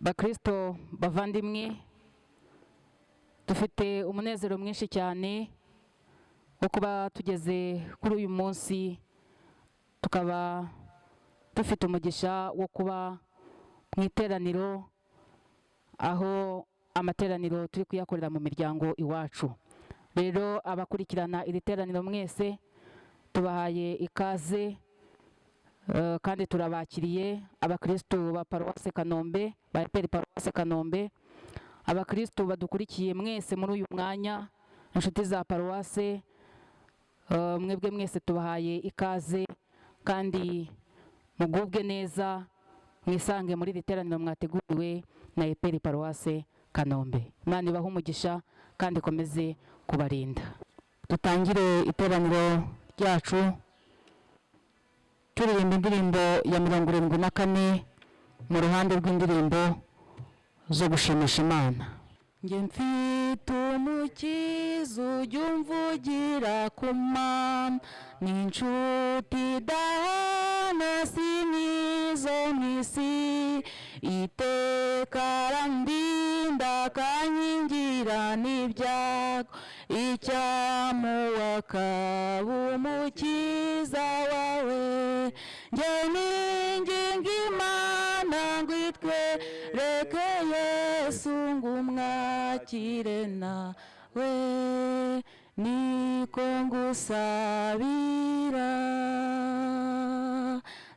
Bakristo bavandimwe, dufite umunezero mwinshi cyane wo kuba tugeze kuri uyu munsi, tukaba dufite umugisha wo kuba mu iteraniro, aho amateraniro turi kuyakorera mu miryango iwacu. Rero abakurikirana iri teraniro mwese tubahaye ikaze kandi turabakiriye, abakristo ba Paruwase Kanombe, ba EPR Paruwase Kanombe, abakristo badukurikiye mwese muri uyu mwanya, inshuti za paruwase, mwebwe mwese tubahaye ikaze kandi mugubwe neza, mwisange muri iri teraniro mwateguriwe na EPR Paruwase Kanombe. Imana ibahe umugisha kandi ikomeze kubarinda. Dutangire iteraniro ryacu turirimba indirimbo ya 74 mu ruhande rw'indirimbo zo gushimisha Imana. Njye mfite Umukiza ujya umvugira ku Mana, ni inshuti idahana, si nk'izo mu isi, iteka arandinda akankingira n'ibyago, icyamuha akaba umukiza wawe. Njye ninginga Imana ngo itwereke Yesu, ngo umwakire nawe, niko ngusabira.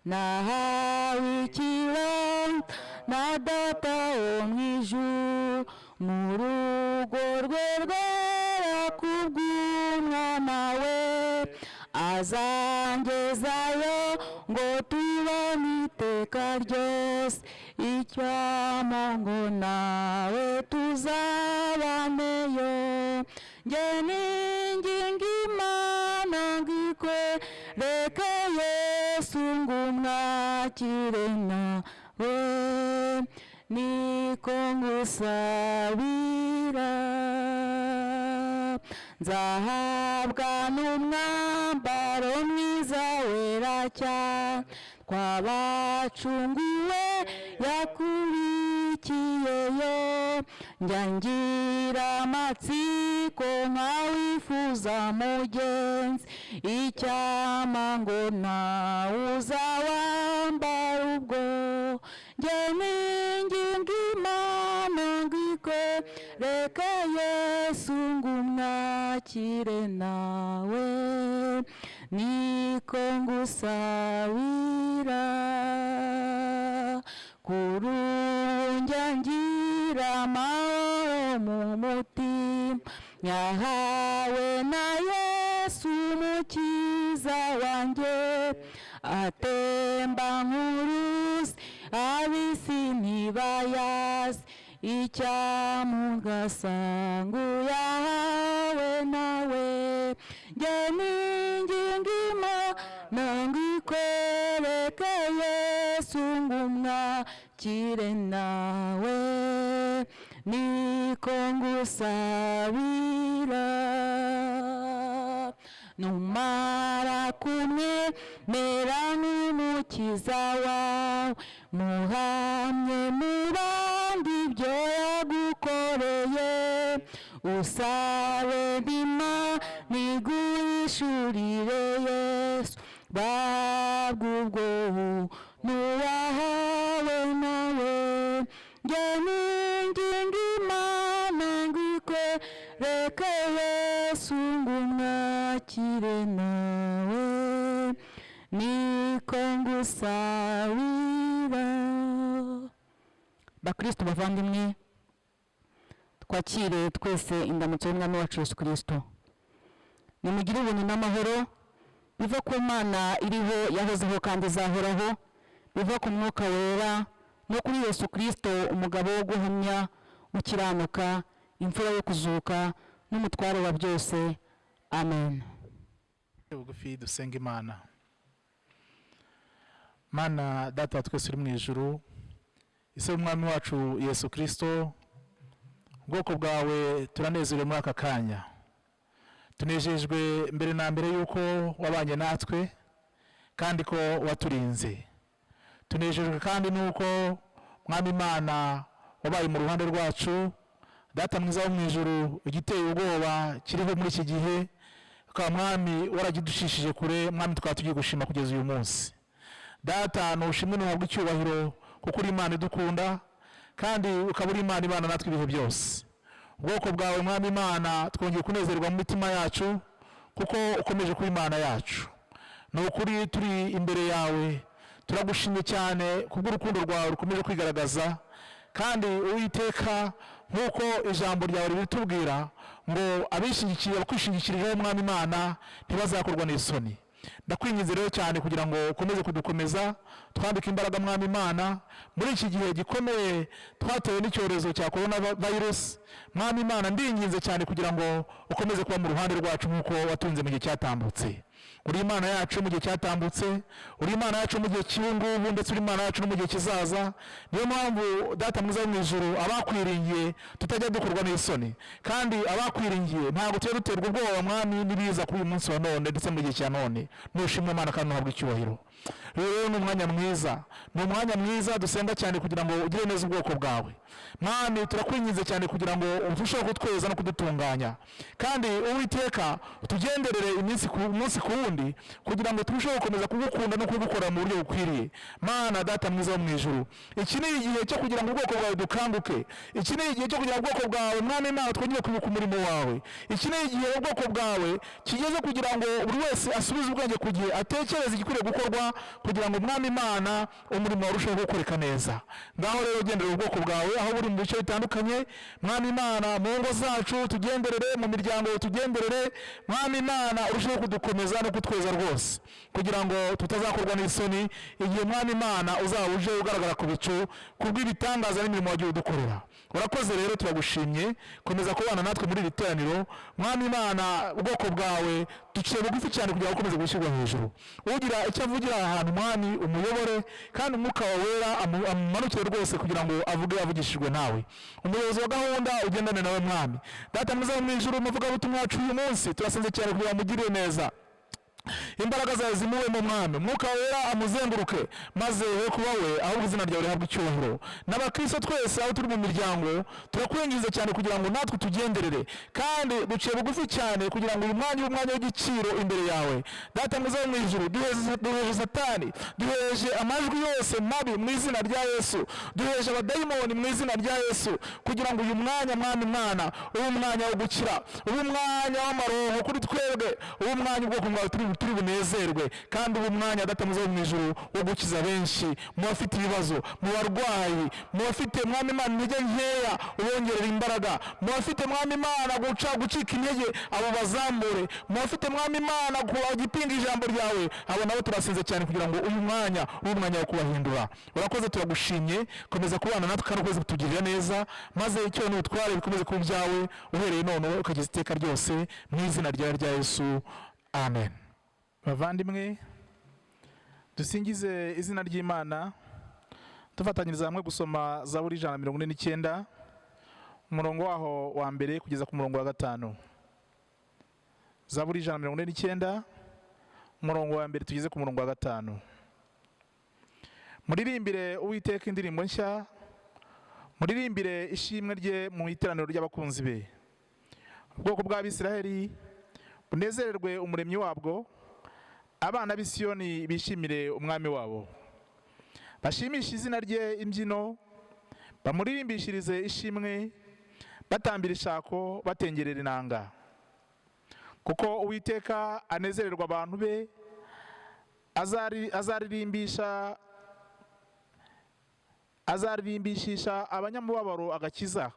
Nahawe ikibanza na Data wo mu ijuru, mu rugo rwe rwera, kubw'Umwana we, azangezayo ngo tubane iteka ryose, icyampa ngo nawe tuzabaneyo. Njye ninginga Imana ngo ikwereke Yesu, ngo umwakire nawe, niko ngusabira. Nzahabwa n'umwambaro mwiza wera cyane, twabacunguwe yakurikiyeyo, njya ngira amatsiko nkawifuza mugenzi, icyampa ngo nawe uzawambara ubwo. Njye ninginga Imana ngo ikwereke Yesu, ngo umwakire nawe, niko ngusabira. Kuri ubu njya ngira amahoro mu mutima, nyahawe na Yesu Umukiza wanjye, atemba nk'uruzi, ab'isi ntibayazi, icyampa ugasanga uyahawe nawe. Njye ninginga Imana ngo ikwereke Yesu, ngo umwakire nawe, niko ngusabira. Numara kumwemera nk'Umukiza wawe, muhamye mu bandi ibyo yagukoreye, usabe Imana iguhishurire Yesu, babwe ubwo buntu wahawe nawe. Njye ninginga Imana ngo ikwereke Yesu, ngo umwakire nawe, niko ngusabira. Bakristo bavandimwe, twakire twese indamutso y'Umwami wacu Yesu Kirisito. Nimugire ubuntu n'amahoro biva ku Mana iriho, yahozeho kandi izahoraho, biva ku Mwuka Wera no kuri Yesu Kirisito, umugabo wo guhamya, ukiranuka, imfura yo kuzuka n'umutware wa byose. Amen. Bugufi dusenga Imana. Mana Data wa twese uri mu ijuru, Ise w'Umwami wacu Yesu Kirisito, ubwoko bwawe turanezerewe muri aka kanya. Tunejejwe mbere na mbere y'uko wabanye natwe kandi ko waturinze. Tunejejwe kandi n'uko, Mwami Imana, Wabaye mu ruhande rwacu, Data mwiza wo mu ijuru. Igiteye ubwoba kiriho muri iki gihe, ukaba, Mwami, waragiducishije kure. Mwami, tukaba tugiye gushima kugeza uyu munsi. Data, nushimwe, ntuhabwe icyubahiro, kuko uri Imana idukunda kandi ukaba uri Imana ibana natwe ibihe byose. Ubwoko bwawe, Mwami Imana, twongeye kunezerwa mu mitima yacu kuko ukomeje kuba Imana yacu. Ni ukuri, turi imbere yawe, turagushimye cyane kubw'urukundo rwawe rukomeje kwigaragaza. Kandi Uwiteka, nk'uko ijambo ryawe ribitubwira ngo abishingikiye, abakwishingikirijeho, Mwami Imana, ntibazakorwa n'isoni. Ndakwinginze rero cyane kugira ngo ukomeze kudukomeza, twambike imbaraga, Mwami Imana, muri iki gihe gikomeye twatewe n'icyorezo cya corona virus. Mwami Imana, ndinginze cyane kugira ngo ukomeze kuba mu ruhande rwacu nk'uko watunze mu gihe cyatambutse. Uri Imana yacu mu gihe cyatambutse, uri Imana yacu mu gihe cy'ubu ngubu, ndetse uri Imana yacu no mu gihe kizaza. Niyo mpamvu, Data mwiza wo mu ijuru, abakwiringiye tutajya dukorwa n'isoni, kandi abakwiringiye ntabwo tujya duterwa ubwoba, Mwami, n'ibiza kuri uyu munsi wa none ndetse mu gihe cya none. Nushimwe, Imana, kandi uhabwe icyubahiro. Rero ni umwanya mwiza, ni umwanya mwiza dusenga cyane kugira ngo ugire neza ubwoko bwawe. Mwami, turakwinginze cyane kugira ngo urusheho kutweza no kudutunganya, kandi Uwiteka, utugenderere iminsi ku umunsi ku wundi kugira ngo turusheho gukomeza kugukunda no kugukora mu buryo bukwiriye. Mana, Data mwiza wo mu ijuru, iki ni igihe cyo kugira ngo ubwoko bwawe dukanguke. Iki ni igihe cyo kugira ngo ubwoko bwawe, Mwami Imana, twongere kwibuka umurimo wawe. Iki ni igihe ubwoko bwawe kigeze kugira ngo buri wese asubize ubwenge ku gihe, atekereze igikwiriye gukorwa kugira ngo, Mwami Imana, umurimo warusheho gukoreka neza. Ngaho rero ugenderera ubwoko bwawe aho buri mu bice bitandukanye, Mwami Imana, mu ngo zacu tugenderere, mu miryango tugenderere. Mwami Imana, urusheho kudukomeza no kutweza rwose kugira ngo tutazakorwa n'isoni igihe, Mwami Imana, uzaba uje ugaragara ku bicu kubw'ibitangaza n'imirimo wagiye udukorera. Urakoze rero, turagushimye. Komeza kubana natwe muri iri teraniro, Mwami Imana. Ubwoko bwawe duciye bugufi cyane kugira ngo ukomeze gushyirwa hejuru. Ugira icyo avugira aha hantu, Mwami, umuyobore, kandi Umwuka wawe Wera amumanukire rwose kugira ngo avuge avugishijwe nawe. Umuyobozi wa gahunda ugendane nawe, Mwami. Data mwiza wo mu ijuru, umuvugabutumwa wacu uyu munsi, turasenze cyane kugira ngo umugirire neza, imbaraga zawe zimuwe mu Mwami, Umwuka Wera amuzenguruke, maze we kuba we, ahubwo izina ryawe rihabwe icyubahiro. N'abakristo twese aho turi mu miryango, turakwinginze cyane kugira ngo natwe tugenderere, kandi duciye bugufi cyane kugira ngo uyu mwanya ube umwanya w'igiciro imbere yawe. Data mwiza wo mu ijuru, duheje Satani, duheje amajwi yose mabi mu izina rya Yesu, duheje abadayimoni mu izina rya Yesu, kugira ngo uyu mwanya, Mwami Mwana, ube umwanya wo gukira, ube umwanya w'amaronko kuri twebwe, ube umwanya ubwoko bwawe turi bunezerwe, kandi ube umwanya, Data mwiza wo mu ijuru, wo gukiza benshi mu bafite ibibazo, mu barwayi, mu bafite, Mwami Imana, intege nkeya, ubongerera imbaraga, mu bafite, Mwami Imana, gucika intege, abo bazamure, mu bafite, Mwami Imana, gipinga ijambo ryawe, abo nabo turasenze cyane kugira ngo uyu mwanya ube umwanya wo kubahindura. Urakoze, turagushimye. Komeza kubana natwe kandi ukomeze kutugirira neza, maze icyo n'ubutware bikomeze kuba ibyawe uhereye none ukageza iteka ryose, mu izina ryawe rya Yesu, amen. Bavandimwe, dusingize izina ry'Imana dufatanyiriza hamwe gusoma Zaburi 149, umurongo waho wa mbere kugeza ku murongo wa gatanu. Zaburi 149, umurongo wa mbere tugeze ku murongo wa gatanu. Muririmbire Uwiteka indirimbo nshya, muririmbire ishimwe rye mu iteraniro ry'abakunzi be. Ubwoko bw'Abisiraheli bunezererwe Umuremyi wabwo, abana b'i Siyoni bishimire Umwami wabo. Bashimishe izina rye imbyino, bamuririmbishirize ishimwe, batambira ishako, batengerera inanga. Kuko Uwiteka anezererwa abantu be, azaririmbishisha abanyamubabaro agakiza.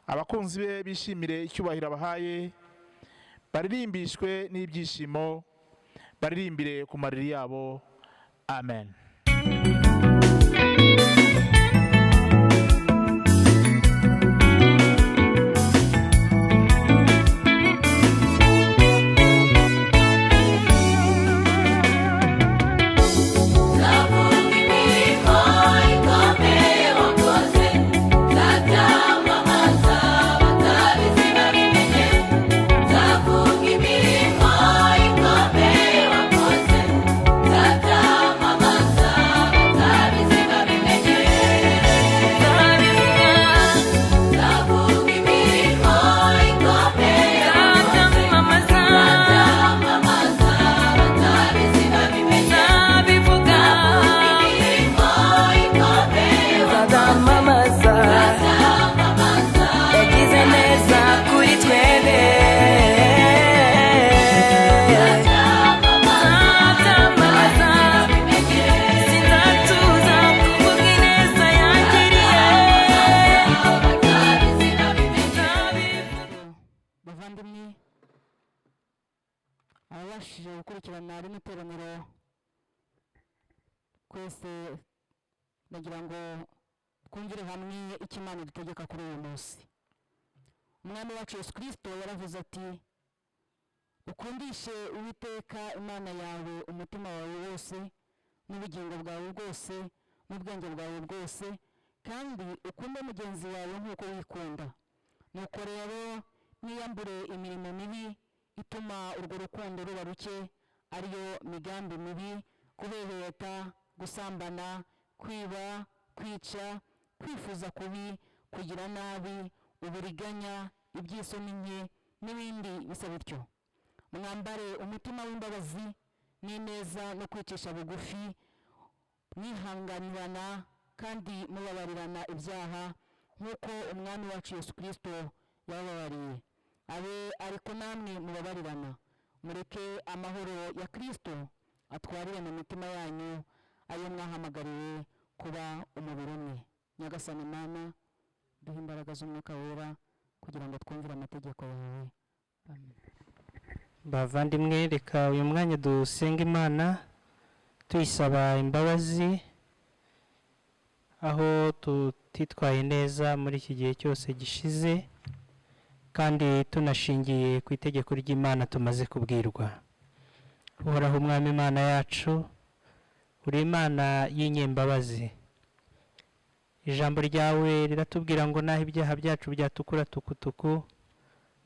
Abakunzi be bishimire icyubahiro abahaye, baririmbishwe n'ibyishimo, baririmbire ku mariri yabo. Amen. Ndavuga imirimo ikomeye wakoze, nzabyamamaza batabizi babimenye. Ndavuga imirimo ikomeye wakoze, nzabyamamaza. Gukurikirana rino teraniro twese, ndagira ngo twumvire hamwe icyo Imana idutegeka kuri uyu munsi. Umwami wacu Yesu Kirisito yaravuze ati: "Ukundishe Uwiteka Imana yawe umutima wawe wose n'ubugingo bwawe bwose n'ubwenge bwawe bwose, kandi ukunde mugenzi wawe nk'uko wikunda." Nuko rero mwiyambure imirimo mibi ituma urwo rukundo ruba ruke, ariyo migambi mibi, guheheta, gusambana, kwiba, kwica, kwifuza kubi, kugira nabi, uburiganya, iby'isoni nke n'ibindi bisa bityo. Mwambare umutima w'imbabazi n'ineza no kwicisha bugufi, mwihanganirana kandi mubabarirana ibyaha nk'uko Umwami wacu Yesu Kirisito yabababariye, abe ariko namwe mubabarirana. Mureke amahoro ya Kirisito atwarire mu mitima yanyu, ayo mwahamagariwe kuba umubiri umwe. Nyagasani Imana, duhe imbaraga z'Umwuka Wera kugira ngo twumvire amategeko yawe. Amen. Bavandimwe, reka uyu mwanya dusenga Imana tuyisaba imbabazi aho tutitwaye neza muri iki gihe cyose gishize, kandi tunashingiye ku itegeko ry'Imana tumaze kubwirwa. Uhoraho Umwami Imana yacu, uri Imana y'inyembabazi. Ijambo ryawe riratubwira ngo naho ibyaha byacu byatukura tukutuku,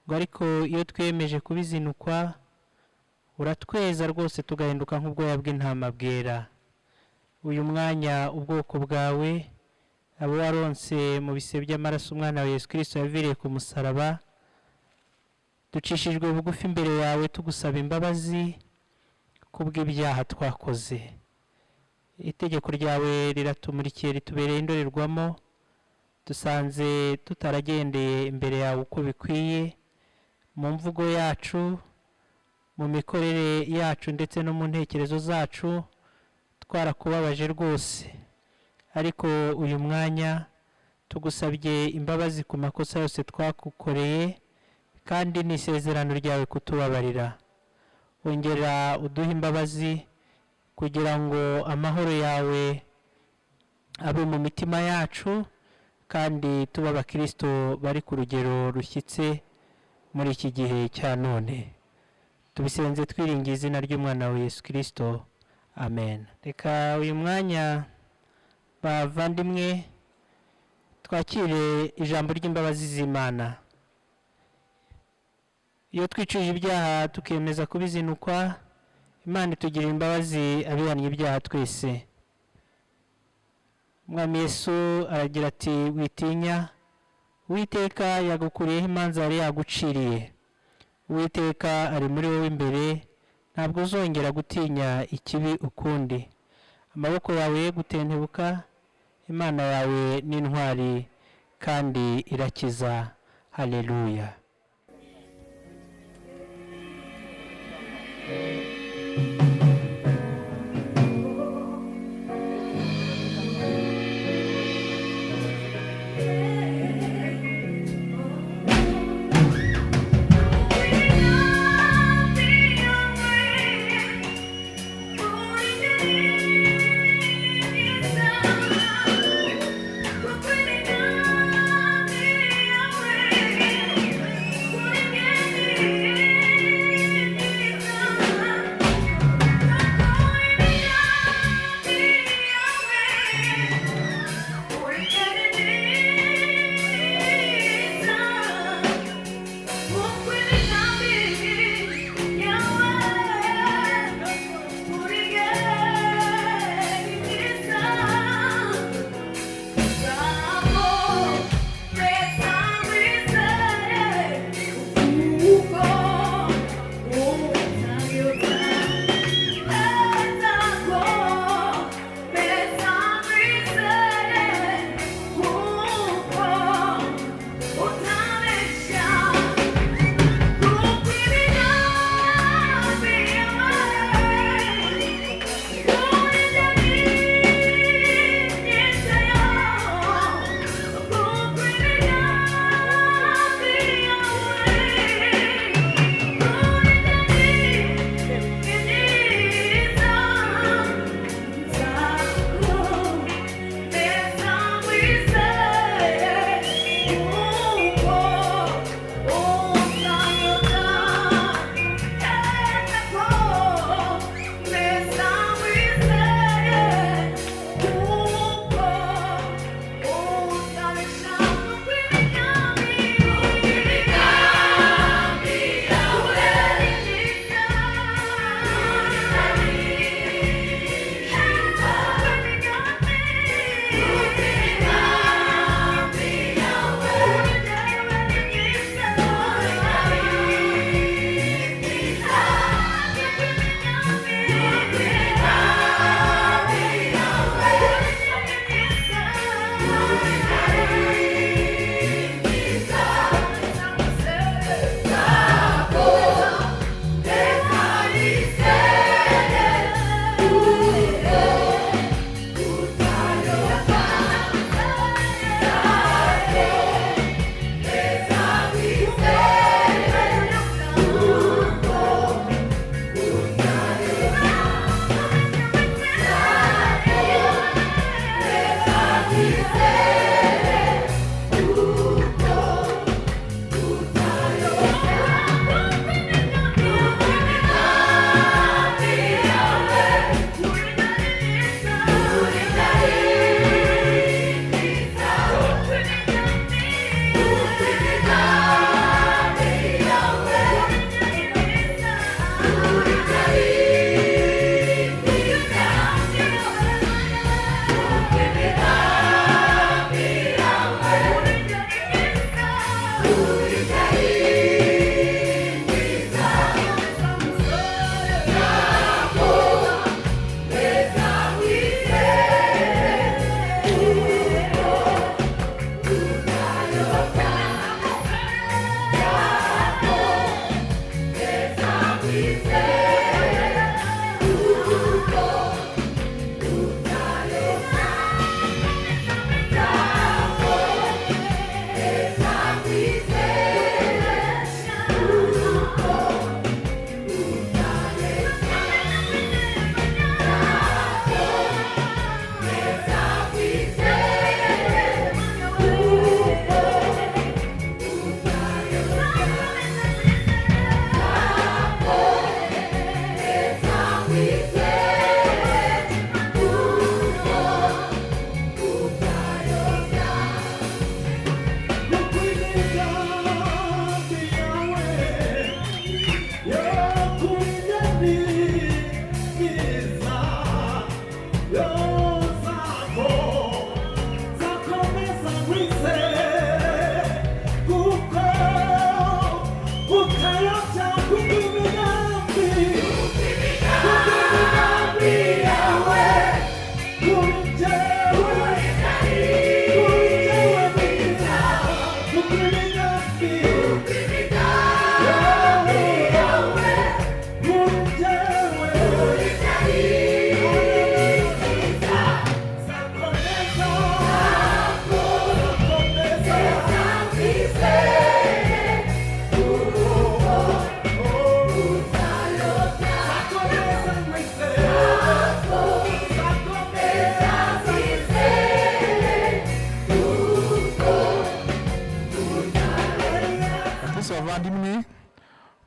ngo ariko iyo twiyemeje kubizinukwa uratweza rwose tugahinduka nk'ubwoya bw'intama bwera. Uyu mwanya ubwoko bwawe, abo waronse mu bise by'amaraso umwana wa Yesu Kirisito yaviriye ku musaraba, ducishijwe bugufi imbere yawe tugusaba imbabazi kubw'ibyaha twakoze. Itegeko ryawe riratumurikiye, ritubereye indorerwamo. Dusanze tutaragendeye imbere yawe uko bikwiye, mu mvugo yacu, mu mikorere yacu ndetse no mu ntekerezo zacu, twarakubabaje rwose. Ariko uyu mwanya tugusabye imbabazi ku makosa yose twagukoreye, kandi ni isezerano ryawe kutubabarira. Ongera uduhe imbabazi kugira ngo amahoro yawe abe mu mitima yacu, kandi tube abakirisito bari ku rugero rushyitse muri iki gihe cya none. Tubisenze twiringiye izina ry'umwana wa Yesu Kirisito, amen. Reka uyu mwanya, bavandimwe, twakire ijambo ry'imbabazi z'Imana. Iyo twicuje ibyaha tukemeza kubizinukwa, Imana itugirira imbabazi abihannye ibyaha twese. Umwami Yesu aragira ati: "Witinya, Uwiteka yagukuriyeho imanza yari yaguciriye. Uwiteka ari muri wowe imbere, ntabwo uzongera gutinya ikibi ukundi. Amaboko yawe ye gutentebuka, Imana yawe ni intwari kandi irakiza." Haleluya. Thank you.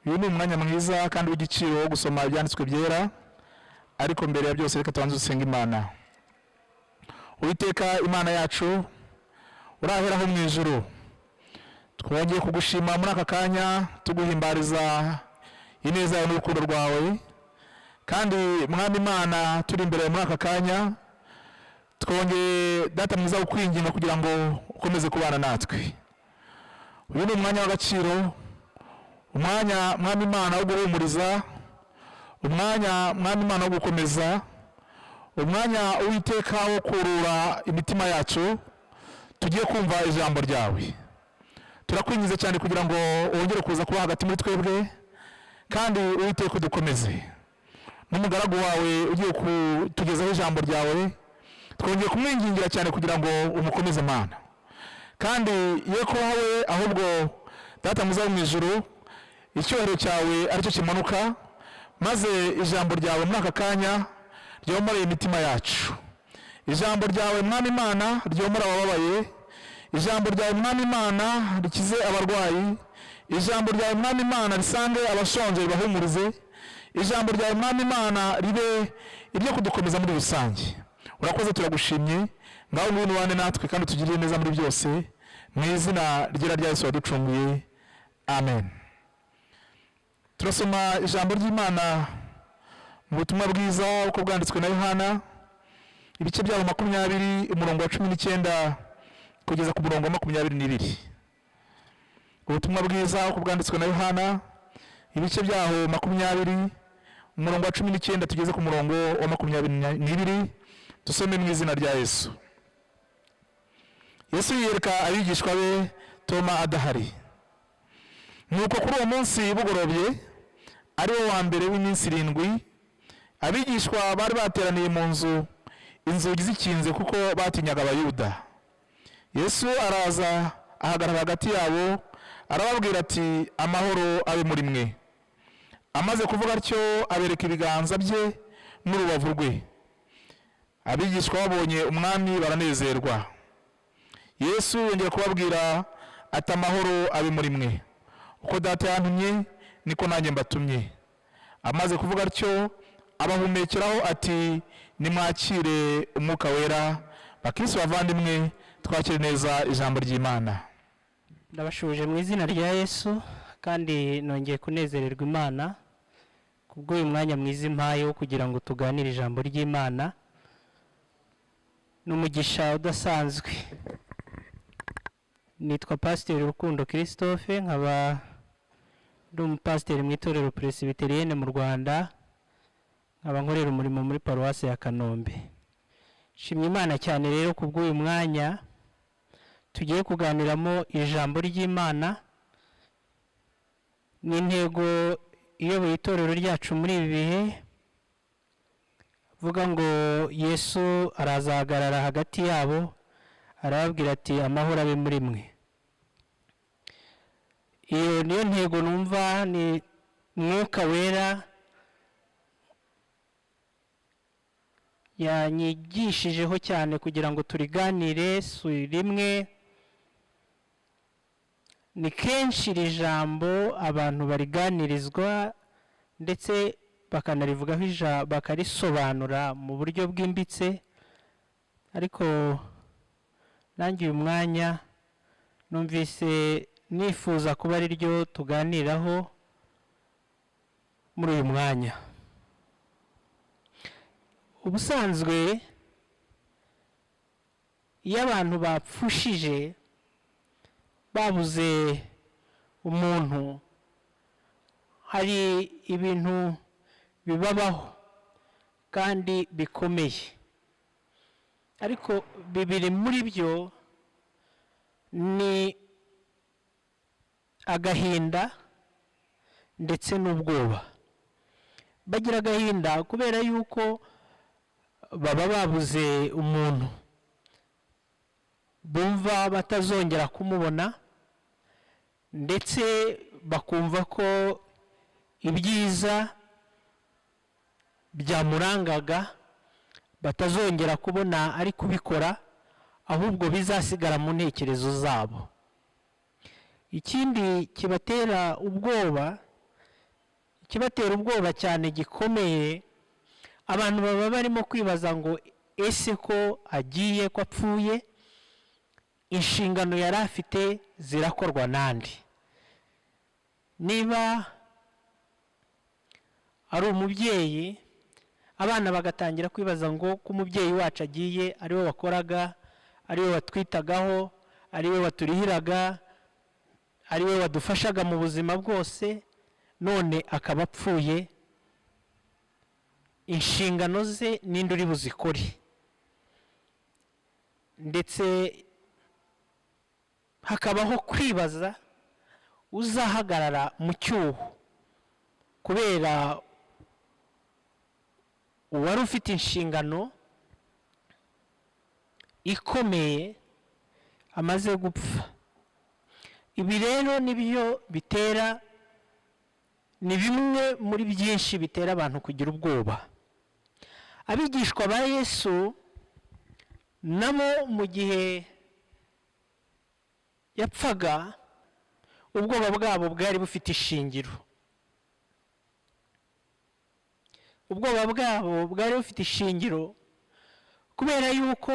Uyu ni umwanya mwiza kandi w'igiciro wo gusoma ibyanditswe byera, ariko mbere ya byose reka tubanze dusenge Imana. Uwiteka Imana yacu, uraheraho mu ijuru, twongeye kugushima muri aka kanya, tuguhimbariza ineza yawe n'urukundo rwawe. Kandi Mwami Imana, turi imbere muri aka kanya, twongeye Data mwiza kukwinginga kugira ngo ukomeze kubana natwe. Uyu ni umwanya w'agaciro, umwanya Mwami Imana wo guhumuriza, umwanya Mwami Imana wo gukomeza, umwanya Uwiteka wo kurura imitima yacu. Tugiye kumva ijambo ryawe. Turakwingiza cyane kugira ngo wongere kuza kuba hagati muri twebwe, kandi Uwiteka udukomeze. N'umugaragu wawe ugiye kutugezaho ijambo ryawe, twongeye kumwingingira cyane kugira ngo umukomeze Mana, kandi ye kuba we, ahubwo Data mwiza wo mu ijuru, icyubahiro cyawe aricyo kimanuka, maze ijambo ryawe muri aka kanya ryomoreye imitima yacu. Ijambo ryawe Mwami Imana ryomora abababaye, ijambo ryawe Mwami Imana rikize abarwayi, ijambo ryawe Mwami Imana risange abashonje ribahumurize, ijambo ryawe Mwami Imana ribe iryo kudukomeza muri rusange. Urakoze, turagushimye. Ngaho ngwino ubane natwe kandi utugirire neza muri byose, mu izina ryera rya Yesu waducunguye, amen. Turasoma ijambo ry'Imana mu butumwa bwiza uko bwanditswe na Yohana, ibice byabo 20, umurongo wa 19 kugeza ku murongo wa 22. Ubutumwa bwiza uko bwanditswe na Yohana, ibice byaho 20, umurongo wa 19 tugeze ku murongo wa 22. Dusome mu izina rya Yesu. Yesu yiyereka abigishwa be Toma adahari. Nuko kuri uwo munsi bugorobye, ari wo wa mbere w'iminsi 7, abigishwa bari bateraniye mu nzu, inzugi zikinze kuko batinyaga Abayuda. Yesu araza ahagarara hagati yabo, arababwira ati: "Amahoro abe muri mwe." Amaze kuvuga atyo, abereka ibiganza bye n'urubavu rwe. Abigishwa babonye Umwami baranezerwa. Yesu yongera kubabwira ati: "Amahoro abe muri mwe. Uko Data yantumye, niko nanjye mbatumye." Amaze kuvuga atyo, abahumekeraho ati: "Nimwakire Umwuka Wera." Bakristo bavandimwe, twakire neza ijambo ry'Imana. Ndabashuje mu izina rya Yesu, kandi nongeye kunezererwa Imana kubw'uyu mwanya mwiza impaye wo kugira ngo tuganire ijambo ry'Imana. Ni umugisha udasanzwe. Nitwa Pasiteri Rukundo Christophe, nkaba ndi umupasiteri mu itorero Presbyterienne mu Rwanda, nkaba nkorera umurimo muri paruwasi ya Kanombe. Nshimye Imana cyane rero kubw'uyu mwanya tugiye kuganiramo ijambo ry'Imana. Ni intego iyoboye itorero ryacu muri ibi bihe, vuga ngo Yesu arazahagarara hagati yabo, arababwira ati: "Amahoro abe muri mwe." Iyo niyo ntego numva ni Mwuka Wera yanyigishijeho cyane kugira ngo turiganire. Si rimwe, ni kenshi iri jambo abantu bariganirizwa, ndetse bakanarivugaho, bakarisobanura mu buryo bwimbitse, ariko nanjye uyu mwanya numvise nifuza kuba ari ryo tuganiraho muri uyu mwanya. Ubusanzwe iyo abantu bapfushije, babuze umuntu, hari ibintu bibabaho kandi bikomeye, ariko bibiri muri byo ni agahinda ndetse n'ubwoba. Bagira agahinda kubera yuko baba babuze umuntu, bumva batazongera kumubona, ndetse bakumva ko ibyiza byamurangaga batazongera kubona ari kubikora, ahubwo bizasigara mu ntekerezo zabo. Ikindi kibatera ubwoba Ikibatera ubwoba cyane gikomeye, abantu baba barimo kwibaza ngo: ese ko agiye, ko apfuye, inshingano yari afite zirakorwa n'andi? Niba ari umubyeyi, abana bagatangira kwibaza ngo: ko umubyeyi wacu agiye, ariwe wakoraga, ariwe watwitagaho, ariwe waturihiraga, ariwe wadufashaga mu buzima bwose, none akaba apfuye, inshingano ze ninde uri buzikore? Ndetse hakabaho kwibaza uzahagarara mu cyuho kubera uwari ufite inshingano ikomeye amaze gupfa. Ibi rero nibyo bitera, ni bimwe muri byinshi bitera abantu kugira ubwoba. Abigishwa ba Yesu nabo, mu gihe yapfaga, ubwoba bwabo bwari bufite ishingiro. Ubwoba bwabo bwari bufite ishingiro kubera yuko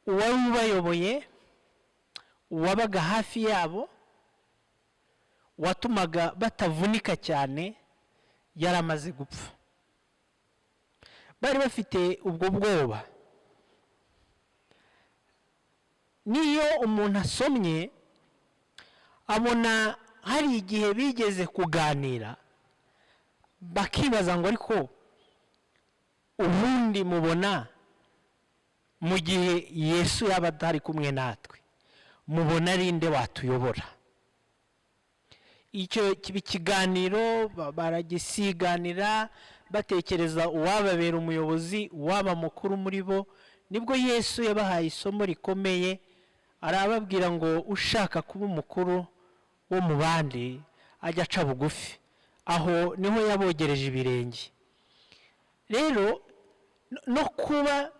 uwari ubayoboye, uwabaga hafi yabo, watumaga batavunika cyane, yari amaze gupfa. Bari bafite ubwo bwoba. N'iyo umuntu asomye, abona hari igihe bigeze kuganira, bakibaza ngo: ariko ubundi mubona mu gihe Yesu yaba atari kumwe natwe, mubona ari nde watuyobora? Icyo kiba ikiganiro, baragisiganira, batekereza uwababera umuyobozi, uwaba mukuru muri bo. Nibwo Yesu yabahaye isomo rikomeye, arababwira ngo: ushaka kuba umukuru wo mu bandi ajya aca bugufi. Aho niho yabogereje ibirenge. Rero no kuba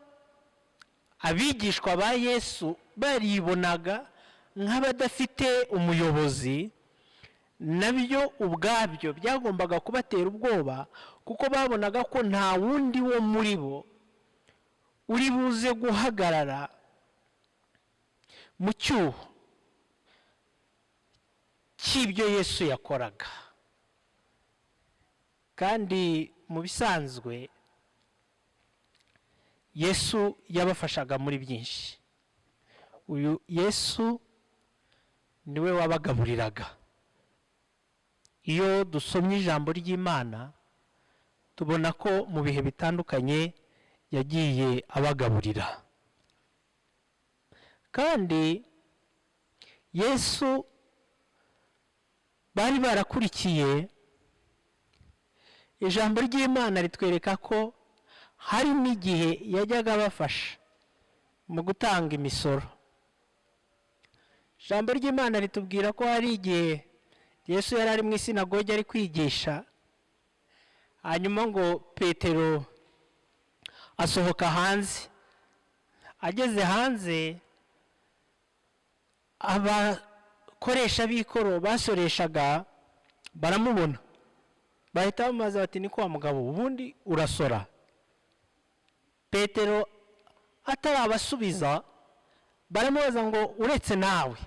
abigishwa ba Yesu baribonaga nk'abadafite umuyobozi, nabyo ubwabyo byagombaga kubatera ubwoba, kuko babonaga ko nta wundi wo muri bo uri buze guhagarara mu cyuho cy'ibyo Yesu yakoraga. Kandi mu bisanzwe Yesu yabafashaga muri byinshi. Uyu Yesu niwe wabagaburiraga. Iyo dusomye ijambo ry'Imana, tubona ko mu bihe bitandukanye yagiye abagaburira. Kandi Yesu bari barakurikiye, ijambo ry'Imana ritwereka ko hari n'igihe yajyaga abafasha mu gutanga imisoro. Ijambo ry'Imana ritubwira ko hari igihe Yesu yari ari mu isinagogi ari kwigisha, hanyuma ngo Petero asohoka hanze. Ageze hanze, abakoresha b'ikoro basoreshaga baramubona, bahita bamubaza bati: "Niko wa mugabo, ubundi urasora?" Petero atarabasubiza, baramubaza ngo: "Uretse nawe,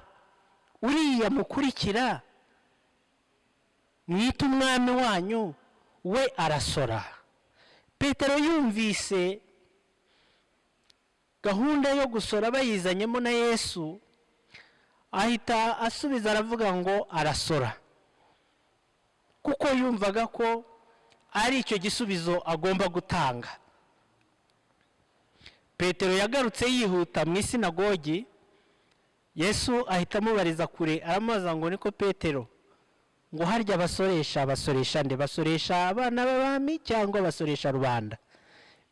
uriya mukurikira mwita umwami wanyu we arasora?" Petero yumvise gahunda yo gusora bayizanyemo na Yesu, ahita asubiza aravuga ngo arasora, kuko yumvaga ko ari icyo gisubizo agomba gutanga. Petero yagarutse yihuta mu isinagogi, Yesu ahita amubariza kure, aramubaza ngo: "Niko Petero, ngo harya basoresha, basoresha nde? Basoresha abana b'abami cyangwa basoresha rubanda?"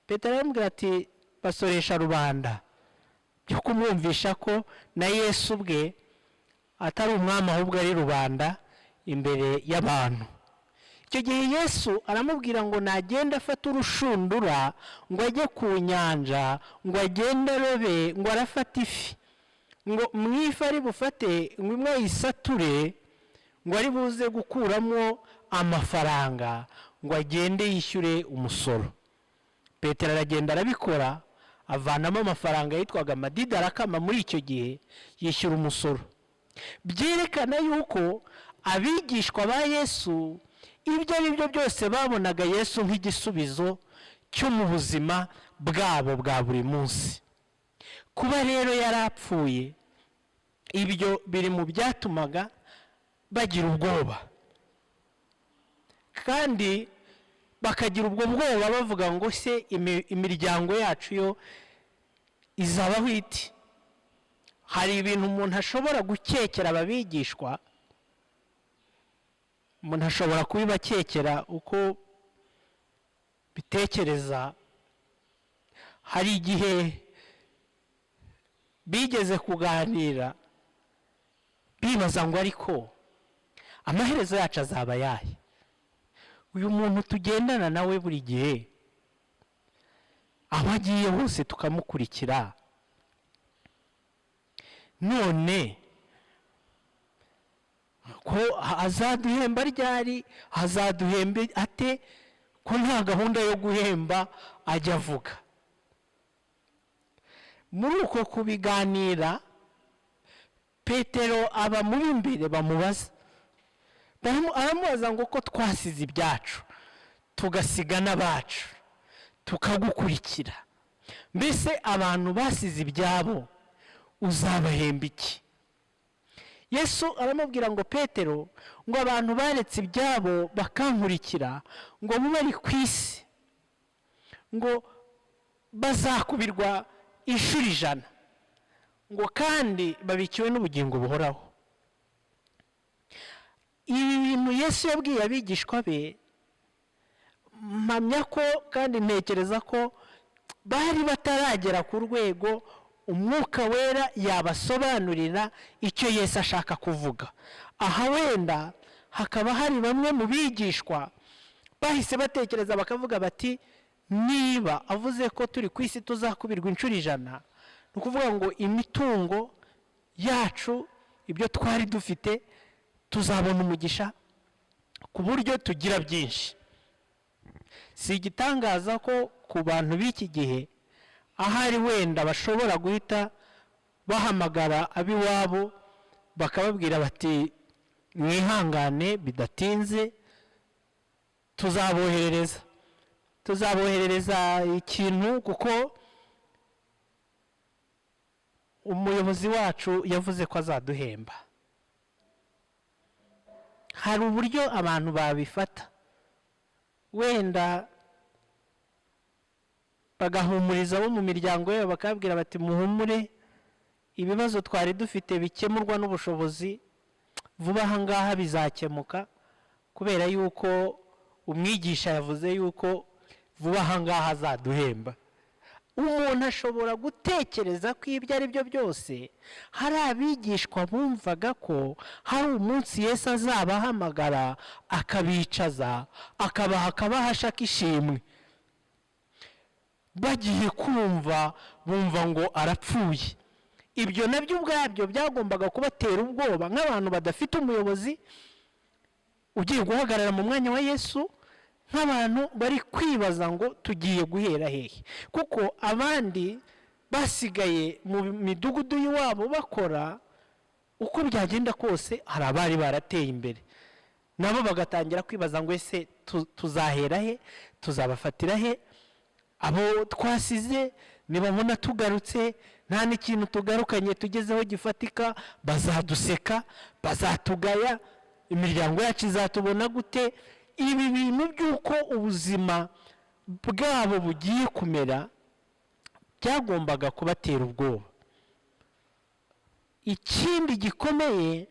Petero aramubwira ati: "Basoresha rubanda," byo kumwumvisha ko na Yesu ubwe atari umwami, ahubwo ari rubanda imbere y'abantu. Icyo gihe Yesu aramubwira ngo nagenda afate urushundura, ngo ajye ku nyanja, ngo agende arobe, ngo arafate ifi, ngo mu ifi ari bufate ngo imwe ayisature. ngo ari buze gukuramo amafaranga ngo agende yishyure umusoro. Petero aragenda arabikora, avanamo amafaranga yitwaga amadidarakama muri icyo gihe, yishyura umusoro. Byerekana yuko abigishwa ba Yesu ibyo ari byo byose babonaga Yesu nk'igisubizo cyo mu buzima bwabo bwa buri munsi. Kuba rero yarapfuye, ibyo biri mu byatumaga bagira ubwoba, kandi bakagira ubwo bwoba bavuga ngo se imiryango yacu yo izabaho ite? Hari ibintu umuntu ashobora gukekera ababigishwa, umuntu ashobora kubibakekera uko bitekereza. Hari igihe bigeze kuganira bibaza ngo ariko amaherezo yacu azaba ayahe? Uyu muntu tugendana nawe buri gihe, aho agiye hose tukamukurikira, none ko azaduhemba ryari? Azaduhemba ate ko nta gahunda yo guhemba ajya avuga? Muri uko kubiganira, Petero aba muri imbere, bamubaza, aramubaza ngo ko twasize ibyacu tugasiga n'abacu tukagukurikira, mbese abantu basize ibyabo uzabahemba iki? Yesu aramubwira ngo Petero, ngo abantu baretse ibyabo bakankurikira, ngo bo bari ku isi, ngo bazakubirwa inshuro 100, ngo kandi babikiwe n'ubugingo buhoraho. Ibi bintu Yesu yabwiye abigishwa be, mpamya ko kandi ntekereza ko bari bataragera ku rwego Umwuka Wera yabasobanurira icyo Yesu ashaka kuvuga. Aha wenda hakaba hari bamwe mu bigishwa bahise batekereza bakavuga bati niba avuze ko turi ku isi tuzakubirwa inshuro 100, ni ukuvuga ngo imitungo yacu, ibyo twari dufite, tuzabona umugisha ku buryo tugira byinshi. Si igitangaza ko ku bantu b'iki gihe ahari wenda bashobora guhita bahamagara ab'iwabo bakababwira bati mwihangane bidatinze tuzaboherereza ikintu, kuko umuyobozi wacu yavuze ko azaduhemba. Hari uburyo abantu babifata, wenda bagahumuriza abo mu miryango yabo bakabwira bati muhumure, ibibazo twari dufite bikemurwa n'ubushobozi vuba aha ngaha bizakemuka, kubera yuko umwigisha yavuze yuko vuba aha ngaha azaduhemba. Umuntu ashobora gutekereza ko ibyo ari byo byose hari abigishwa bumvaga ko hari umunsi Yesu azabahamagara akabicaza, akabaha akabahasha k'ishimwe. Bagiye kumva bumva ngo arapfuye. Ibyo nabyo ubwabyo byagombaga kubatera ubwoba nk'abantu badafite umuyobozi ugiye guhagarara mu mwanya wa Yesu, nk'abantu bari kwibaza ngo tugiye guhera hehe, kuko abandi basigaye mu midugudu y'iwabo bakora uko byagenda kose, hari abari barateye imbere nabo bagatangira kwibaza ngo ese tuzahera he, tuzabafatira he abo twasize? Nibabona tugarutse nta n'ikintu tugarukanye tugezeho gifatika, bazaduseka, bazatugaya, imiryango yacu izatubona gute? Ibi bintu by'uko ubuzima bwabo bugiye kumera byagombaga kubatera ubwoba. Ikindi gikomeye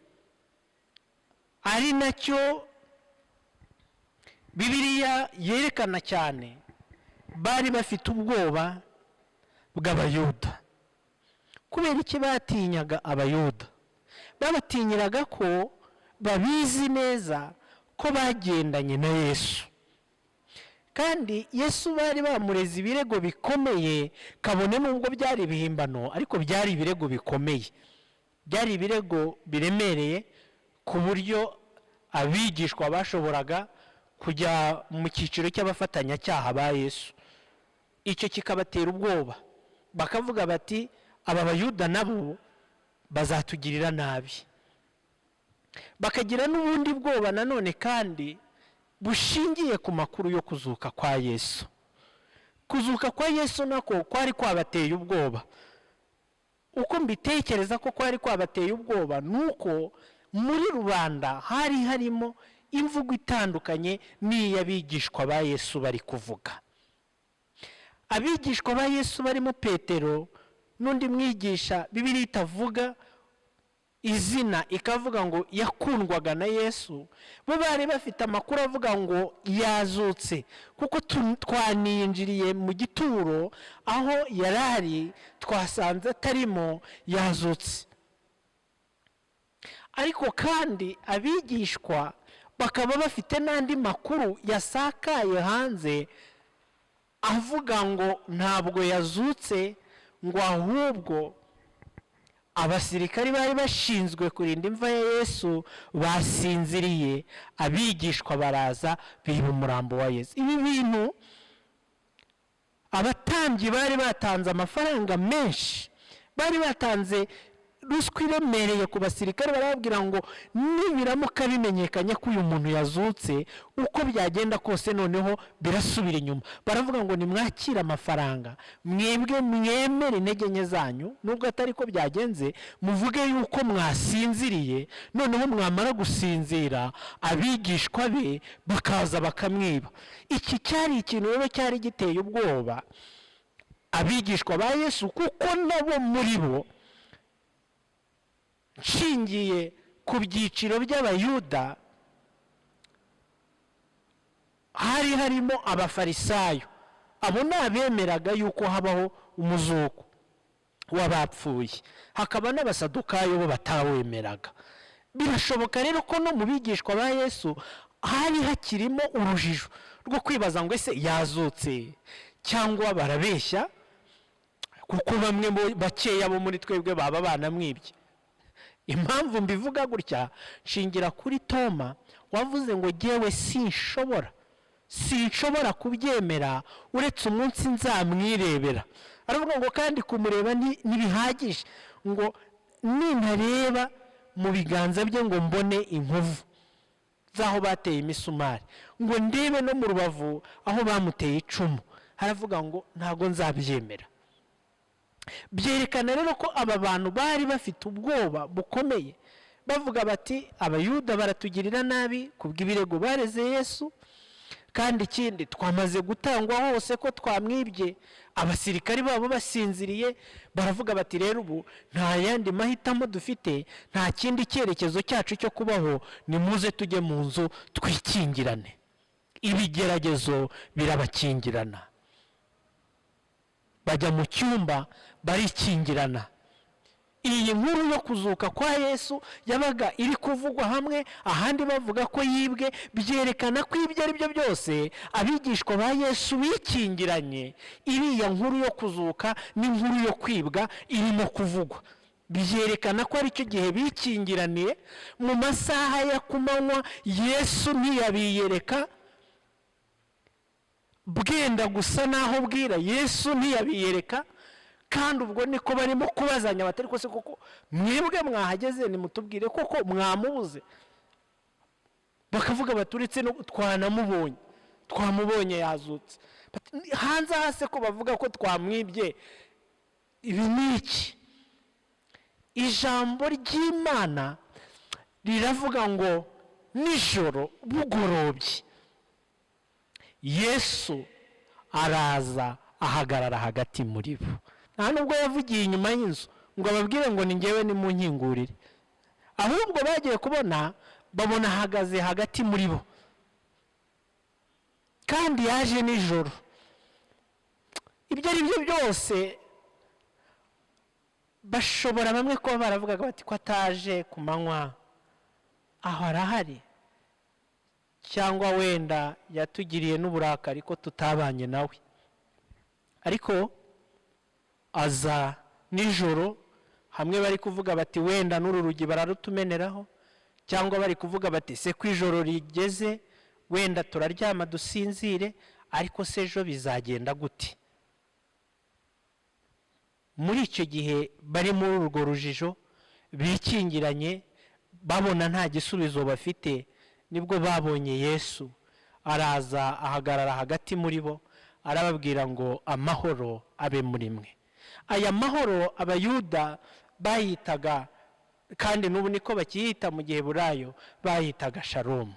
ari nacyo Bibiliya yerekana cyane, bari bafite ubwoba bw'Abayuda. Kubera iki batinyaga Abayuda? Babatinyiraga ko babizi neza ko bagendanye na Yesu, kandi Yesu bari bamureze ibirego bikomeye, kabone nubwo byari ibihimbano, ariko byari ibirego bikomeye, byari ibirego biremereye ku buryo abigishwa bashoboraga kujya mu cyiciro cy'abafatanyacyaha ba Yesu, icyo kikabatera ubwoba, bakavuga bati aba Bayuda nabo bazatugirira nabi. Bakagira n'ubundi bwoba nanone kandi bushingiye ku makuru yo kuzuka kwa Yesu. Kuzuka kwa Yesu nako kwari kwabateye ubwoba. Uko mbitekereza ko kwari kwabateye ubwoba ni uko muri rubanda hari harimo imvugo itandukanye n'iy'abigishwa ba Yesu bari kuvuga. Abigishwa ba Yesu barimo Petero n'undi mwigisha Bibiliya itavuga izina, ikavuga ngo yakundwaga na Yesu, bo bari bafite amakuru avuga ngo yazutse, kuko twaninjiriye mu gituro aho yari ari twasanze atarimo, yazutse. Ariko kandi abigishwa bakaba bafite n'andi makuru yasakaye hanze avuga ngo ntabwo yazutse, ngo ahubwo abasirikari bari bashinzwe kurinda imva ya Yesu basinziriye, abigishwa baraza biba umurambo wa Yesu. Ibi bintu abatambyi bari batanze amafaranga menshi, bari batanze ruswa iremereye ku basirikare, barababwira ngo nibiramuka bimenyekanye ko uyu muntu yazutse, uko byagenda kose noneho birasubira inyuma. Baravuga ngo nimwakire amafaranga, mwebwe mwemere intege nke zanyu, nubwo atari ko byagenze, muvuge yuko mwasinziriye, noneho mwamara gusinzira abigishwa be bakaza bakamwiba. Iki cyari ikintu rero cyari giteye ubwoba abigishwa ba Yesu, kuko nabo muri bo, nshingiye ku byiciro by'Abayuda, hari harimo abafarisayo. Abo ni abemeraga yuko habaho umuzuko w'abapfuye, hakaba n'abasadukayo bo batawemeraga. Birashoboka rero ko no mu bigishwa ba Yesu hari hakirimo urujijo rwo kwibaza ngo ese yazutse cyangwa barabeshya, kuko bamwe bakeya bo muri twebwe baba banamwibye. Impamvu mbivuga gutya, nshingira kuri Toma wavuze ngo jyewe sinshobora kubyemera uretse umunsi nzamwirebera. Aravuga ngo kandi kumureba ntibihagije, ngo nintareba mu biganza bye ngo mbone inkovu z'aho bateye imisumari, ngo ndebe no mu rubavu aho bamuteye icumu, aravuga ngo ntago nzabyemera. Byerekana rero ko aba bantu bari bafite ubwoba bukomeye, bavuga bati Abayuda baratugirira nabi kubw'ibirego bareze Yesu, kandi ikindi twamaze gutangwa hose ko twamwibye, abasirikari babo basinziriye. Baravuga bati rero ubu nta yandi mahitamo dufite, nta kindi cyerekezo cyacu cyo kubaho, nimuze tujye mu nzu twikingirane. Ibigeragezo birabakingirana, bajya mu cyumba barikingirana. Iyi nkuru yo kuzuka kwa Yesu yabaga iri kuvugwa hamwe, ahandi bavuga ko yibwe. Byerekana ko ibyo ari byo byose abigishwa ba Yesu bikingiranye. Iriya nkuru yo kuzuka n'inkuru yo kwibwa irimo kuvugwa, byerekana ko aricyo gihe bikingiraniye. Mu masaha ya kumanywa Yesu ntiyabiyereka, bwenda gusa naho bwira Yesu ntiyabiyereka. Kandi ubwo niko barimo kubazanya batari kose, kuko mwebwe mwahageze nimutubwire koko mwamubuze. Bakavuga baturetse no twanamubonye, twamubonye yazutse. Hanze hase ko bavuga ko twamwibye, ibi ni iki? Ijambo ry'Imana riravuga ngo nijoro bugorobye Yesu araza ahagarara hagati muri bo. Nta nubwo yavugiye inyuma y'inzu ngo ababwire ngo ni njyewe nimunkingurire, ahubwo bagiye kubona babona ahagaze hagati muri bo, kandi yaje nijoro. Ibyo ari byo byose bashobora bamwe kuba baravugaga bati ko ataje ku manywa, aho arahari, cyangwa wenda yatugiriye n'uburakari ko tutabanye nawe. Ariko aza nijoro, hamwe bari kuvuga bati wenda n'uru rugi bararutumeneraho, Cyangwa bari kuvuga bati: "Se ko ijoro rigeze, wenda turaryama dusinzire, ariko se ejo bizagenda gute?" Muri icyo gihe bari muri urwo rujijo, bikingiranye, babona nta gisubizo bafite, nibwo babonye Yesu araza ahagarara hagati muri bo, arababwira ngo: "Amahoro abe muri mwe." Aya mahoro Abayuda bayitaga, kandi n'ubu niko bakiyita mu Giheburayo, bayitaga shalomu.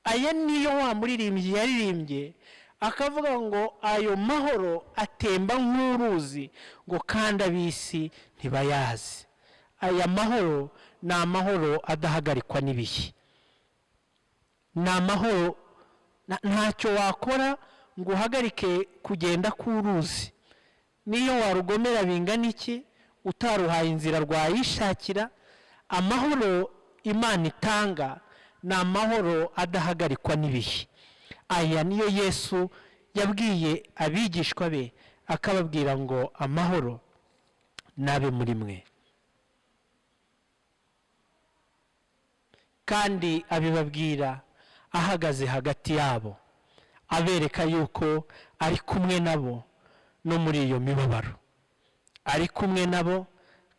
Aya niyo wa muririmbyi yaririmbye akavuga ngo ayo mahoro atemba nk'uruzi, ngo kandi ab'isi ntibayazi. Aya mahoro ni amahoro adahagarikwa n'ibihe, ni amahoro ntacyo wakora ngo uhagarike kugenda k'uruzi. Niyo warugomera bingana iki, utaruhaye inzira rwayishakira. Amahoro Imana itanga ni amahoro adahagarikwa n'ibihe. Aya niyo Yesu yabwiye abigishwa be, akababwira ngo: "Amahoro nabe muri mwe." Kandi abibabwira ahagaze hagati yabo, abereka yuko ari kumwe nabo no muri iyo mibabaro, ari kumwe nabo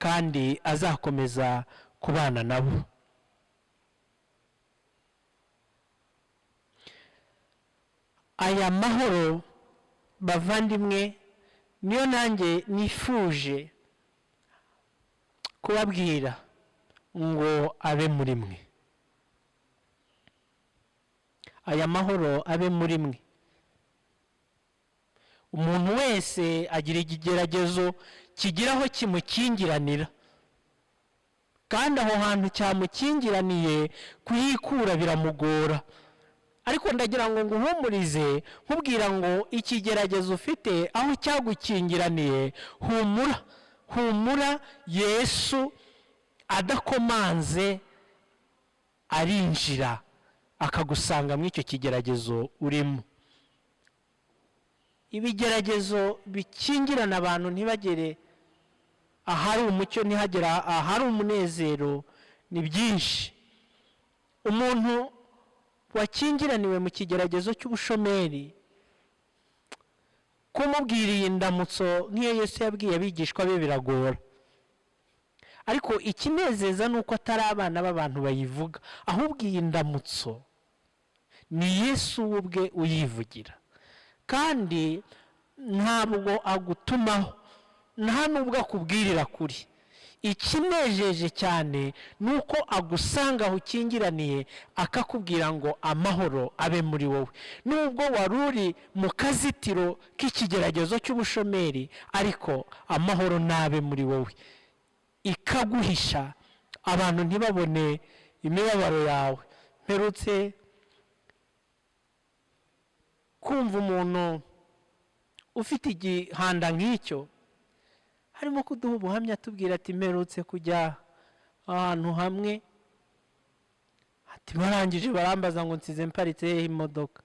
kandi azakomeza kubana nabo. Aya mahoro, bavandimwe, niyo nanjye nifuje kubabwira ngo abe muri mwe. Aya mahoro abe muri mwe. Umuntu wese agira ikigeragezo kigira aho kimukingiranira, kandi aho hantu cyamukingiraniye kuhikura biramugora. Ariko ndagira ngo nguhumurize, nkubwira ngo ikigeragezo ufite aho cyagukingiraniye, humura, humura. Yesu adakomanze arinjira akagusanga muri icyo kigeragezo urimo. Ibigeragezo bikingirana abantu ntibagere ahari umucyo, ntihagere ahari umunezero, ni byinshi. Umuntu wakingiraniwe mu kigeragezo cy'ubushomeri, kumubwira iyi ndamutso nk'iyo Yesu yabwiye abigishwa be biragora. Ariko ikinezeza ni uko atari abana b'abantu bayivuga, ahubwo iyi ndamutso ni Yesu we ubwe uyivugira. Kandi ntabwo agutumaho, nta nubwo akubwirira kuri. Ikinejeje cyane ni uko agusanga aho ukingiraniye, akakubwira ngo: "Amahoro abe muri wowe." Nubwo wari uri mu kazitiro k'ikigeragezo cy'ubushomeri, ariko amahoro nabe muri wowe. Ikaguhisha abantu ntibabone imibabaro yawe. Mperutse kumva umuntu ufite igihanda nk'icyo harimo kuduha ubuhamya, atubwira ati: "Mperutse kujya ahantu hamwe," ati, "barangije barambaza ngo nsize mparitse hehe imodoka."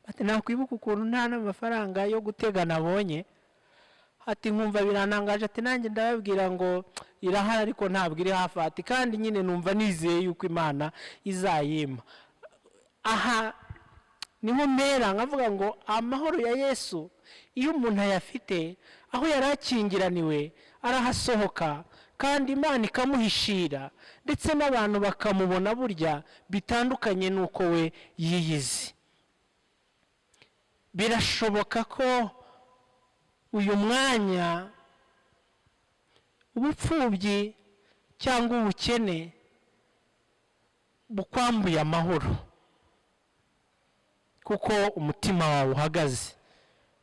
Ati: "Nakwibuka ukuntu nta n'amafaranga yo gutega nabonye," ati, "nkumva birantangaje." Ati: "Nanjye ndababwira ngo irahari ariko ntabwo iri hafi." Ati: "Kandi nyine numva nizeye yuko Imana izayimpa." Aha niho mpera nkavuga ngo amahoro ya Yesu, iyo umuntu ayafite, aho yari akingiraniwe arahasohoka, kandi Imana ikamuhishira, ndetse n'abantu bakamubona burya bitandukanye n'uko we yiyizi. Birashoboka ko uyu mwanya ubupfubyi cyangwa ubukene bukwambuye amahoro, kuko umutima wawe uhagaze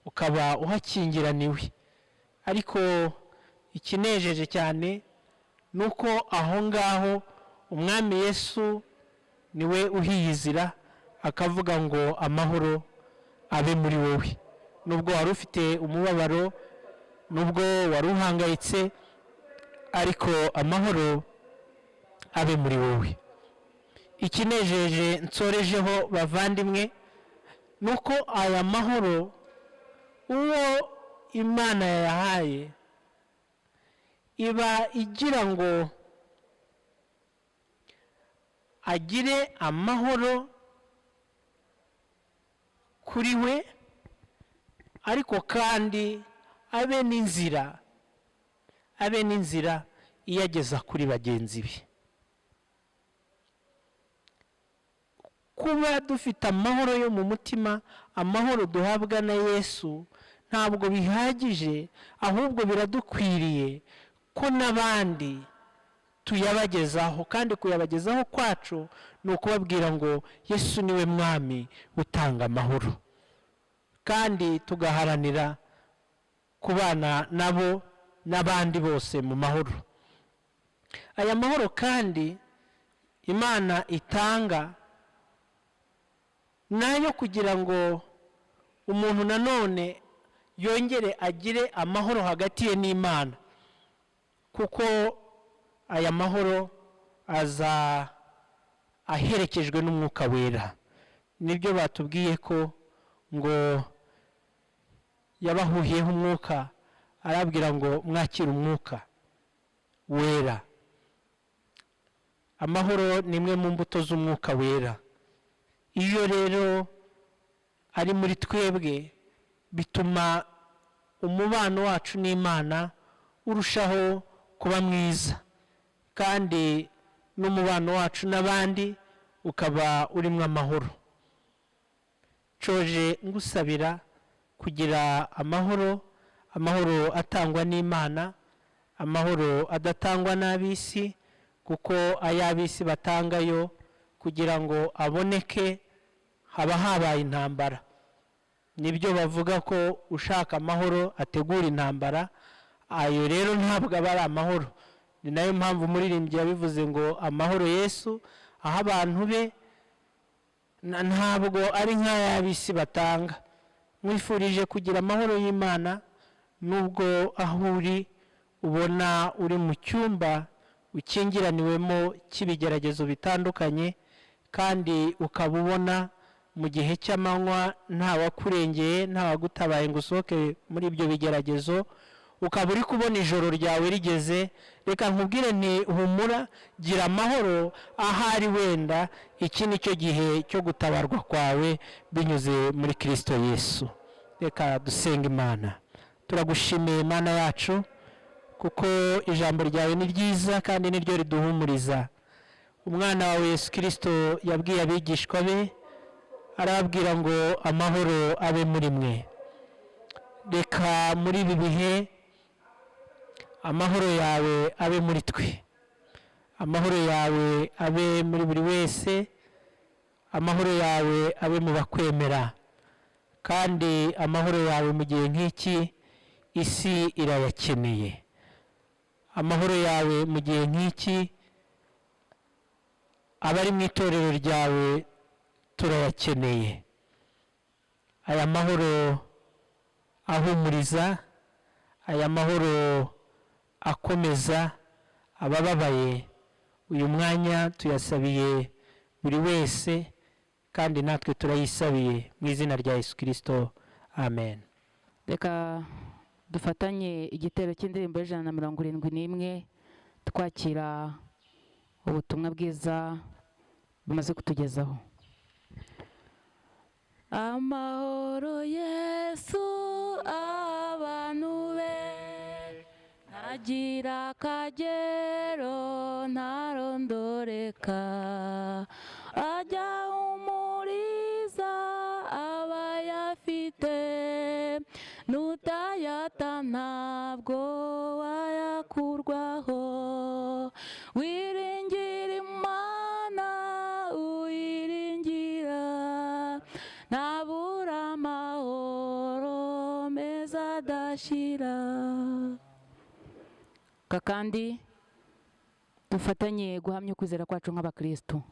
ukaba uhakingiraniwe. Ariko ikinejeje cyane ni uko aho ngaho Umwami Yesu niwe uhiyizira, akavuga ngo: "Amahoro abe muri wowe." Nubwo wari ufite umubabaro, nubwo wari uhangayitse, ariko amahoro abe muri wowe. Ikinejeje nsorejeho, bavandimwe, ni uko aya mahoro uwo Imana yayahaye iba igira ngo Agire amahoro kuri we, ariko kandi abe n'inzira, abe n'inzira iyageza kuri bagenzi be. Kuba dufite amahoro yo mu mutima, amahoro duhabwa na Yesu, ntabwo bihagije, ahubwo biradukwiriye ko n'abandi tuyabagezaho. Kandi kuyabagezaho kwacu ni ukubabwira ngo Yesu niwe mwami utanga amahoro, kandi tugaharanira kubana nabo n'abandi bose mu mahoro. Aya mahoro kandi Imana itanga nayo kugira ngo umuntu nanone yongere agire amahoro hagati ye n'Imana, kuko aya mahoro aza aherekejwe n'Umwuka Wera. Nibyo batubwiye ko ngo yabahuhiyeho umwuka, arabwira ngo mwakire Umwuka Wera. Amahoro ni imwe mu mbuto z'Umwuka Wera. Iyo rero ari muri twebwe, bituma umubano wacu n'Imana urushaho kuba mwiza, kandi n'umubano wacu n'abandi ukaba urimo amahoro. Ncoje ngusabira kugira amahoro, amahoro atangwa n'Imana, amahoro adatangwa n'ab'isi, kuko ay'ab'isi batangayo kugira ngo aboneke haba habaye intambara. Nibyo bavuga ko ushaka amahoro ategura intambara. Ayo rero ntabwo aba ari amahoro. Ni nayo mpamvu umuririmbyi yabivuze ngo amahoro Yesu aho abantu be ntabwo ari nk'ay'ab'isi batanga. Mwifurije kugira amahoro y'Imana, nubwo aho uri ubona uri mu cyumba ukingiraniwemo cy'ibigeragezo bitandukanye, kandi ukaba ubona mu gihe cy'amanywa ntawakurengeye, ntawagutabaye ngo usohoke muri ibyo bigeragezo, ukaba uri kubona ijoro ryawe rigeze. Reka nkubwire nti humura, gira amahoro, ahari wenda iki ni cyo gihe cyo gutabarwa kwawe binyuze muri Kristo Yesu. Reka dusenge Imana. Turagushimiye Imana yacu, kuko ijambo ryawe ni ryiza kandi niryo riduhumuriza. Umwana wawe Yesu Kristo yabwiye abigishwa be, arababwira ngo amahoro abe muri mwe. Reka muri ibi bihe amahoro yawe abe muri twe, amahoro yawe abe muri buri wese, amahoro yawe abe mu bakwemera, kandi amahoro yawe mu gihe nk'iki isi irayakeneye. Amahoro yawe mu gihe nk'iki abari mu itorero ryawe turayakeneye. Aya mahoro ahumuriza, aya mahoro akomeza abababaye, uyu mwanya tuyasabiye buri wese, kandi natwe turayisabiye mu izina rya Yesu Kristo, amen. Reka dufatanye igitero cy'indirimbo y'171 twakira ubutumwa bwiza bumaze kutugezaho. Amahoro Yesu abantu be ntagira akagero ntarondoreka, ajya umuriza abayafite, nutayata ntabwo wayakurwaho. Wiringira Imana uyiringira, ntabura amahoro meza adashira. Kandi dufatanye guhamya ukwizera kwacu nk'abakristo.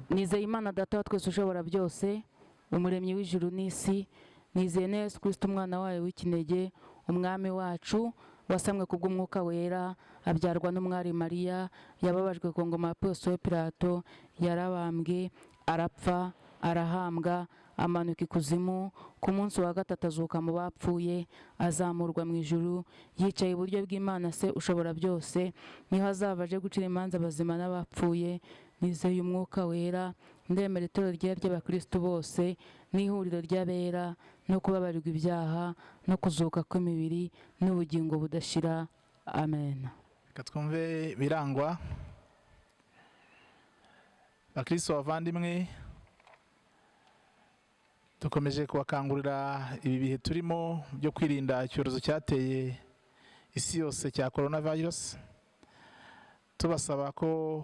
Nizeye Imana Data wa twese ushobora byose, umuremyi w'ijuru n'isi. Nizeye na Yesu Kristo umwana wayo w'ikinege, umwami wacu, wasamwe kubw'Umwuka Wera, abyarwa n'umwari Mariya, yababajwe ku ngoma ya Ponsiyo Pilato, yarabambwe, arapfa, arahambwa, Amanuka ikuzimu, ku munsi wa gatatu azuka mu bapfuye, azamurwa mu ijuru, yicaye iburyo bw'Imana Se ushobora byose, niho azava aje gucira imanza abazima n'abapfuye. Nizeye Umwuka Wera, ndemera itorero ryera ry'abakristu bose, n'ihuriro ry'abera, no kubabarirwa ibyaha, no kuzuka kw'imibiri, n'ubugingo budashira. Amen. Reka twumve birangwa. Bakristo bavandimwe, dukomeje kubakangurira ibi bihe turimo byo kwirinda icyorezo cyateye isi yose cya coronavirus, tubasaba ko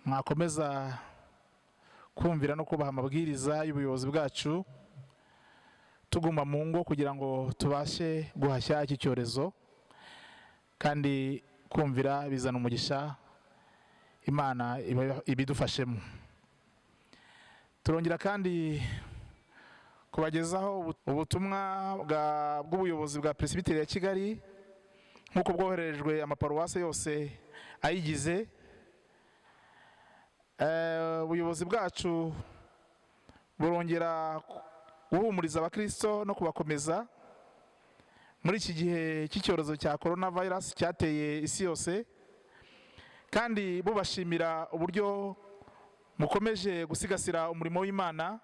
mwakomeza kumvira no kubaha amabwiriza y'ubuyobozi bwacu, tuguma mu ngo kugira ngo tubashe guhashya iki cyorezo. Kandi kumvira bizana umugisha, Imana ibidufashemo. Turongera kandi kubagezaho ubutumwa bw'ubuyobozi bwa Presbytery ya Kigali nk'uko bwohererejwe amaparuwase yose ayigize. Ubuyobozi bwacu burongera guhumuriza abakristo no kubakomeza muri iki gihe cy'icyorezo cya coronavirus cyateye isi yose, kandi bubashimira uburyo mukomeje gusigasira umurimo w'Imana,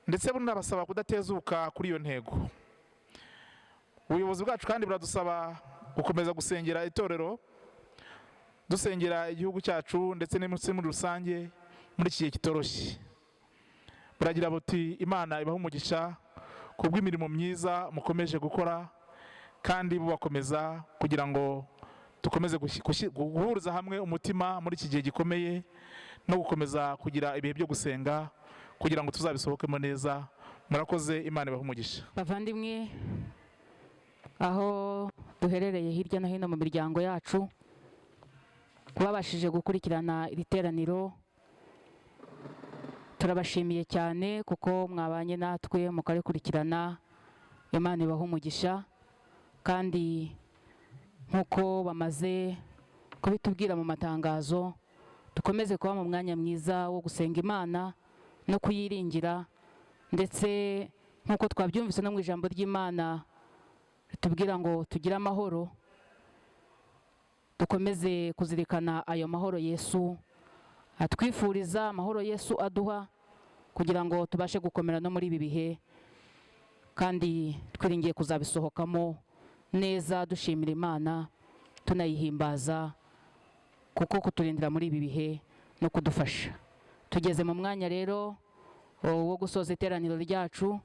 ndetse bunabasaba kudatezuka kuri iyo ntego. Ubuyobozi bwacu kandi buradusaba gukomeza gusengera itorero, dusengera igihugu cyacu ndetse n'isi muri rusange muri iki gihe kitoroshye. Buragira buti: Imana ibahe umugisha kubw'imirimo myiza mukomeje gukora, kandi bubakomeza kugira ngo dukomeze guhuriza hamwe umutima muri iki gihe gikomeye, no gukomeza kugira ibihe byo gusenga kugira ngo tuzabisohokemo neza. Murakoze, Imana ibahe umugisha. Bavandimwe, aho duherereye hirya no hino mu miryango yacu, kubabashije gukurikirana iri teraniro, turabashimiye cyane kuko mwabanye natwe mukarikurikirana. Imana ibahe umugisha. Kandi nk'uko bamaze kubitubwira mu matangazo, dukomeze kuba mu mwanya mwiza wo gusenga Imana no kuyiringira, ndetse nk'uko twabyumvise no mu ijambo ry'Imana ritubwira ngo tugire amahoro, dukomeze kuzirikana ayo mahoro Yesu atwifuriza, amahoro Yesu aduha, kugira ngo tubashe gukomera no muri ibi bihe, kandi twiringiye kuzabisohokamo neza, dushimira Imana tunayihimbaza kuko kuturindira muri ibi bihe no kudufasha. Tugeze mu mwanya rero wo gusoza iteraniro ryacu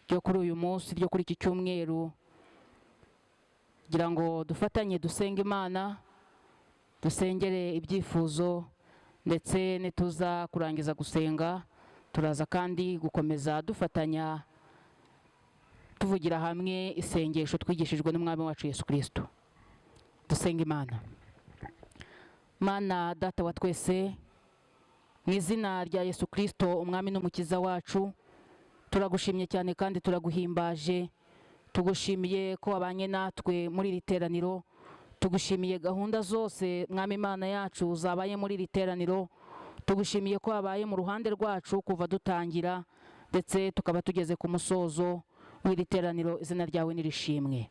ryo kuri uyu munsi, ryo kuri iki cyumweru, kugira ngo dufatanye dusenge Imana, dusengere ibyifuzo, ndetse nituza kurangiza gusenga turaza kandi gukomeza dufatanya tuvugira hamwe isengesho twigishijwe n'Umwami wacu Yesu Kristo. Dusenga Imana. Mana Data wa twese, mu izina rya Yesu Kristo Umwami n'Umukiza wacu, turagushimye cyane kandi turaguhimbaje. Tugushimiye ko wabanye natwe muri iri teraniro, tugushimiye gahunda zose Mwami Imana yacu zabaye muri iri teraniro, tugushimiye ko wabaye mu ruhande rwacu kuva dutangira ndetse tukaba tugeze ku musozo w'iri teraniro. Izina ryawe nirishimwe.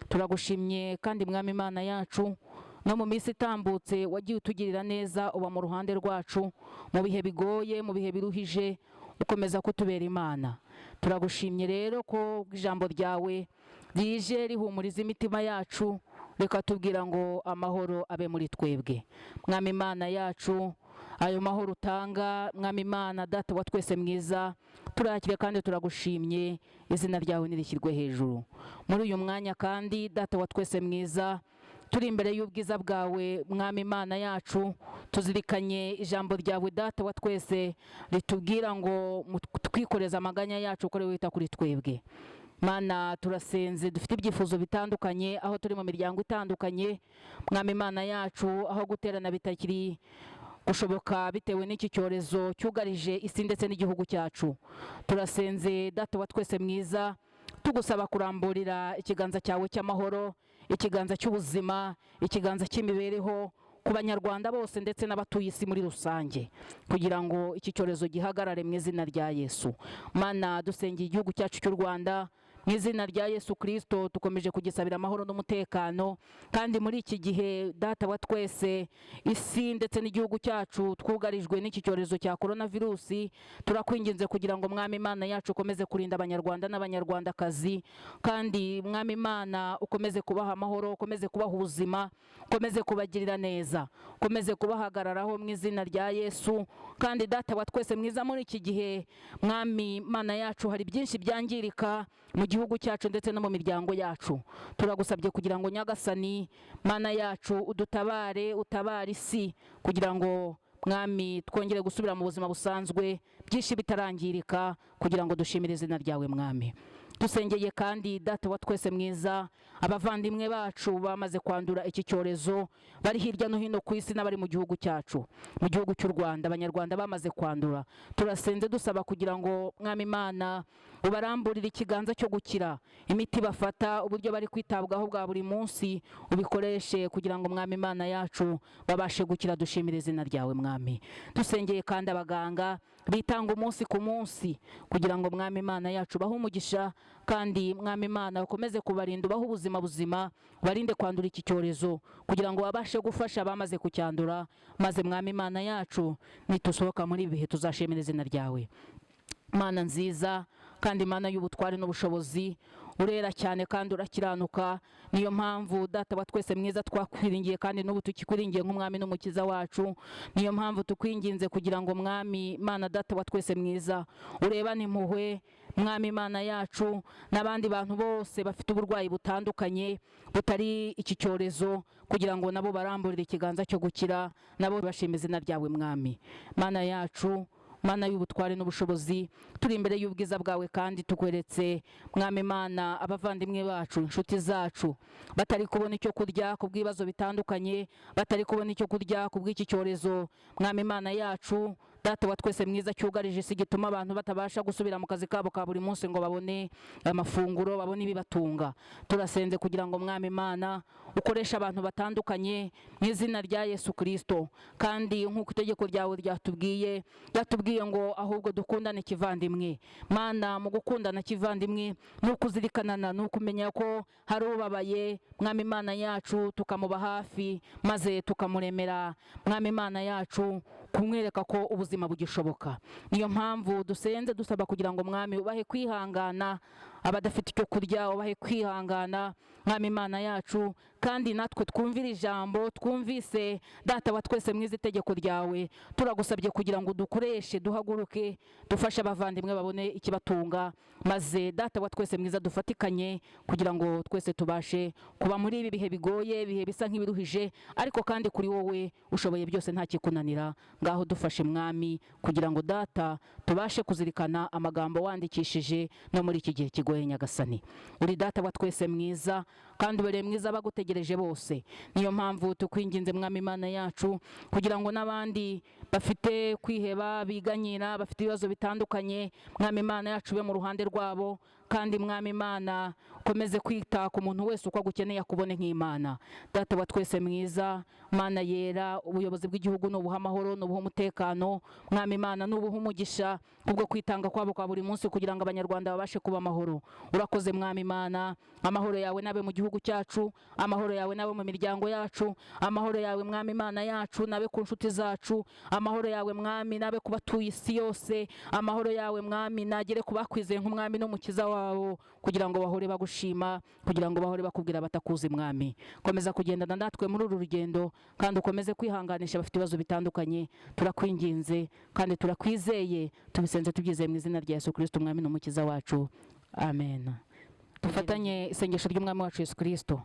Turagushimye kandi Mwami Imana yacu, no mu minsi itambutse wagiye utugirira neza, uba mu ruhande rwacu mu bihe bigoye, mu bihe biruhije, ukomeza kutubera Imana. Turagushimye rero ko ijambo ryawe rije rihumuriza imitima yacu, reka tubwira ngo amahoro abe muri twebwe. Mwami Imana yacu, ayo mahoro utanga, Mwami Imana Data wa twese mwiza, turakire kandi turagushimye, izina ryawe nirishyirwe hejuru. Muri uyu mwanya kandi Data wa twese mwiza, turi imbere y'ubwiza bwawe Mwami Imana yacu, tuzirikanye ijambo ryawe Data wa twese ritubwira ngo twikoreze amaganya yacu uko wita kuri twebwe. Mana, turasenze, dufite ibyifuzo bitandukanye aho turi mu miryango itandukanye, Mwami Imana yacu, aho guterana bitakiri gushoboka bitewe n'iki cyorezo cyugarije isi ndetse n'igihugu cyacu. Turasenze Data wa twese mwiza, tugusaba kuramburira ikiganza cyawe cy'amahoro, ikiganza cy'ubuzima, ikiganza cy'imibereho, ku Banyarwanda bose ndetse n'abatuye isi muri rusange, kugira ngo iki cyorezo gihagarare mu izina rya Yesu. Mana, dusengeye igihugu cyacu cy'u Rwanda mu izina rya Yesu Kirisito. Tukomeje kugisabira amahoro n'umutekano, kandi muri iki gihe, Data wa twese, isi ndetse n'igihugu cyacu twugarijwe n'iki cyorezo cya korona virusi, turakwinginze kugira ngo, Mwami Imana yacu, ukomeze kurinda Abanyarwanda n'Abanyarwandakazi, kandi Mwami Imana, ukomeze kubaha amahoro, ukomeze kubaha ubuzima, ukomeze kubagirira neza, ukomeze kubahagararaho mu izina rya Yesu. Kandi Data wa twese mwiza, muri iki gihe, Mwami Imana yacu, hari byinshi byangirika mu gihugu cyacu ndetse no mu miryango yacu. Turagusabye kugira ngo, Nyagasani Mana yacu, udutabare, utabare isi, kugira ngo, Mwami, twongere gusubira mu buzima busanzwe byinshi bitarangirika, kugira ngo dushimire izina ryawe. Mwami, dusengeye kandi, Data wa twese mwiza, abavandimwe bacu bamaze kwandura iki cyorezo bari hirya no hino ku isi n'abari mu gihugu cyacu, mu gihugu cy'u Rwanda, Abanyarwanda bamaze kwandura. Turasenze dusaba kugira ngo, Mwami Imana, ubaramburire ikiganza cyo gukira. Imiti bafata, uburyo bari kwitabwaho bwa buri munsi, ubikoreshe kugira ngo, Mwami Imana yacu, babashe gukira, dushimire izina ryawe. Mwami, dusengeye kandi abaganga bitanga umunsi ku munsi kugira ngo, Mwami Imana yacu, bahe umugisha, kandi Mwami Imana, ukomeze kubarinda, ubahe ubuzima buzima, barinde kwandura iki cyorezo kugira ngo babashe gufasha abamaze kucyandura. Maze, Mwami Imana yacu, nitusohoka muri ibi bihe tuzashimira izina ryawe. Mana nziza kandi Mana y'ubutware n'ubushobozi, urera cyane kandi urakiranuka. Niyo mpamvu, Data wa twese mwiza, twakwiringiye kandi n'ubu tukikwiringiye nk'Umwami n'Umukiza wacu. Niyo mpamvu tukwinginze kugira ngo, Mwami Mana, Data wa twese mwiza, urebane impuhwe, Mwami Imana yacu, n'abandi bantu bose bafite uburwayi butandukanye butari iki cyorezo, kugira ngo nabo baramburire ikiganza cyo gukira, nabo bashima izina ryawe. Mwami Mana yacu, Mana y'ubutware n'ubushobozi, turi imbere y'ubwiza bwawe kandi tukweretse, Mwami Imana, abavandimwe bacu, inshuti zacu batari kubona icyo kurya ku bw'ibibazo bitandukanye, batari kubona icyo kurya ku bw'iki cyorezo, Mwami Imana yacu, Data wa twese mwiza, cyugarije isi, gituma abantu batabasha gusubira mu kazi kabo ka buri munsi ngo babone amafunguro, babone ibibatunga. Turasenze kugira ngo, Mwami Imana, ukoreshe abantu batandukanye mu izina rya Yesu Kirisito. Kandi nk'uko itegeko ryawe ryatubwiye, ryatubwiye ngo ahubwo dukundane kivandimwe. Mana, mu gukundana kivandimwe ni ukuzirikanana, ni ukumenya ko hari ubabaye, Mwami Imana yacu, tukamuba hafi maze tukamuremera, Mwami Imana yacu, kumwereka ko ubuzima bugishoboka. Niyo mpamvu dusenze dusaba kugira ngo, Mwami, ubahe kwihangana abadafite icyo kurya, ubahe kwihangana, Mwami Imana yacu. Kandi natwe twumvire ijambo twumvise, Data wa twese mwiza, itegeko ryawe, turagusabye kugira ngo dukoreshe, duhaguruke, dufashe abavandimwe babone ikibatunga, maze, Data wa twese mwiza, dufatikanye kugira ngo twese tubashe kuba muri ibi bihe bigoye, ibihe bisa nk'ibiruhije, ariko kandi kuri wowe ushoboye byose, nta kikunanira. Ngaho dufashe, Mwami, kugira ngo, Data, tubashe kuzirikana amagambo wandikishije no muri iki gihe kigoye. Nyagasani, uri Data wa twese mwiza kandi ubereye mwiza abagutegereje bose. Niyo mpamvu tukwinginze, Mwami Imana yacu, kugira ngo n'abandi bafite kwiheba, biganyira, bafite ibibazo bitandukanye, Mwami Imana yacu, ube mu ruhande rwabo. Kandi, Mwami Imana, ukomeze kwita ku muntu wese uko agukeneye, akubone nk'Imana. Data wa twese mwiza, Mana yera, ubuyobozi bw'igihugu nubuha amahoro, nubuha umutekano, Mwami Imana, nubuha umugisha kubwo kwitanga kwabo kwa buri munsi kugira ngo Abanyarwanda babashe kuba amahoro. Urakoze, Mwami Imana. Amahoro yawe nabe mu gihugu cyacu, amahoro yawe nabe mu miryango yacu, amahoro yawe, Mwami Imana yacu, nabe ku nshuti zacu, amahoro yawe, Mwami, nabe ku batuye isi yose, amahoro yawe, Mwami, nagere ku bakwizeye nk'Umwami n'Umukiza wabo, kugira ngo bahore bagushima, kugira ngo bahore bakubwira batakuzi. Mwami, komeza kugendana natwe muri uru rugendo kandi ukomeze kwihanganisha abafite ibibazo bitandukanye. Turakwinginze kandi turakwizeye, tubisenze tubyizeye mu izina rya Yesu Kirisito, Umwami n'Umukiza wacu, amen. Dufatanye isengesho ry'Umwami wacu Yesu Kirisito.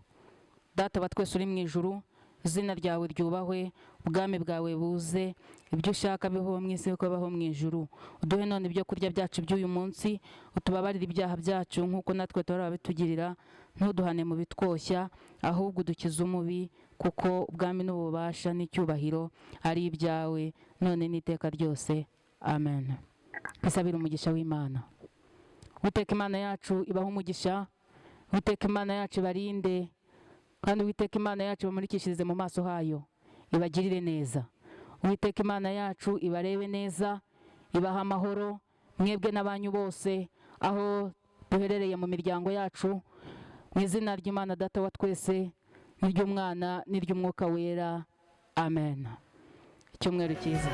Data wa twese uri mu ijuru, izina ryawe ryubahwe, ubwami bwawe buze, ibyo ushaka bibaho mu isi uko bibaho mu ijuru. Uduhe none ibyo kurya byacu by'uyu munsi, utubabarire ibyaha byacu nk'uko natwe tuhora ababitugirira, ntuduhane mu bitwoshya, ahubwo udukize umubi, kuko ubwami n'ububasha n'icyubahiro ari ibyawe none n'iteka ryose, amen. Isabira umugisha w'Imana. Uwiteka Imana yacu ibahe umugisha, Uwiteka Imana yacu ibarinde, kandi Uwiteka Imana yacu bamurikishirize mu maso hayo. ibagirire neza. Uwiteka Imana yacu ibarebe neza, ibaha amahoro mwebwe n'abanyu bose aho duherereye mu miryango yacu, mu izina ry'Imana Data wa twese, n'iry'Umwana, n'iry'Umwuka Wera. Amen. Icyumweru cyiza.